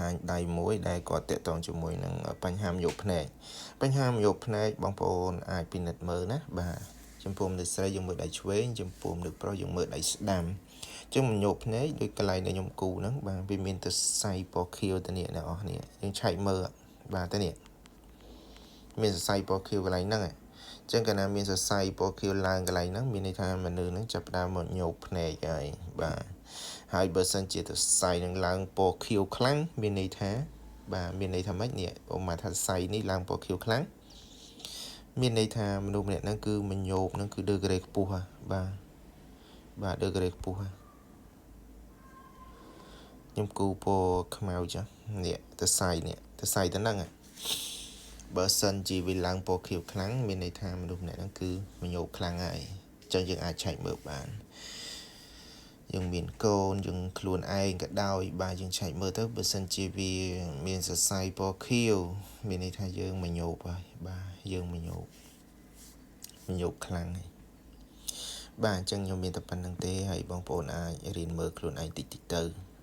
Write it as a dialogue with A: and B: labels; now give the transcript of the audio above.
A: ហាញដៃមួយដែលគាត់តាក់ទងជាមួយនឹងបញ្ហាមយោភ្នែកបញ្ហាមយោភ្នែកបងប្អូនអាចពិនិត្យមើលណាបាទចំពោះមនុស្សស្រីយើងមើលដៃឆ្វេងចំពោះមនុស្សប្រុសយើងមើលដៃស្ដាំអញ្ចឹងមញោភ្នែកដូចកន្លែងដែលខ្ញុំគូហ្នឹងបាទវាមានទៅសៃពណ៌ខៀវទៅនេះអ្នកនរគ្នាយើងឆែកមើលបាទទៅនេះមានសរសៃពណ៌ខៀវកន្លែងហ្នឹងអញ្ចឹងកាលណាមានសរសៃពណ៌ខៀវឡើងកន្លែងហ្នឹងមានន័យថាមនុស្សហ្នឹងចាប់ផ្ដើមមកញោកភ្នែកហើយបាទហើយបើសិនជាសរសៃនឹងឡើងពណ៌ខៀវខ្លាំងមានន័យថាបាទមានន័យថាម៉េចនេះឧបមាថាសរសៃនេះឡើងពណ៌ខៀវខ្លាំងមានន័យថាមនុស្សម្នាក់ហ្នឹងគឺមញោបហ្នឹងគឺ degré ខ្ពស់ហ่ะបាទបាទ degré ខ្ពស់ហ่ะខ្ញុំគូពណ៌ខ្មៅចាស់នេះទៅសៃនេះទៅសៃទៅហ្នឹងបើសិនជាវាឡើងពណ៌ខៀវខ្លាំងមានន័យថាមនុស្សម្នាក់ហ្នឹងគឺមញោបខ្លាំងហើយអញ្ចឹងយើងអាចឆែកមើលបានយើងមានកូនយើងខ្លួនឯងក៏ដោយបាទយើងឆែកមើលទៅបើសិនជាវាមានសរសៃពណ៌ខៀវមានន័យថាយើងមញោបហើយបាទយើងមញោបមញោបខ្លាំងហើយបាទអញ្ចឹងខ្ញុំមានតែប៉ុណ្្នឹងទេហើយបងប្អូនអាចរៀនមើលខ្លួនឯងតិចតិចទៅ។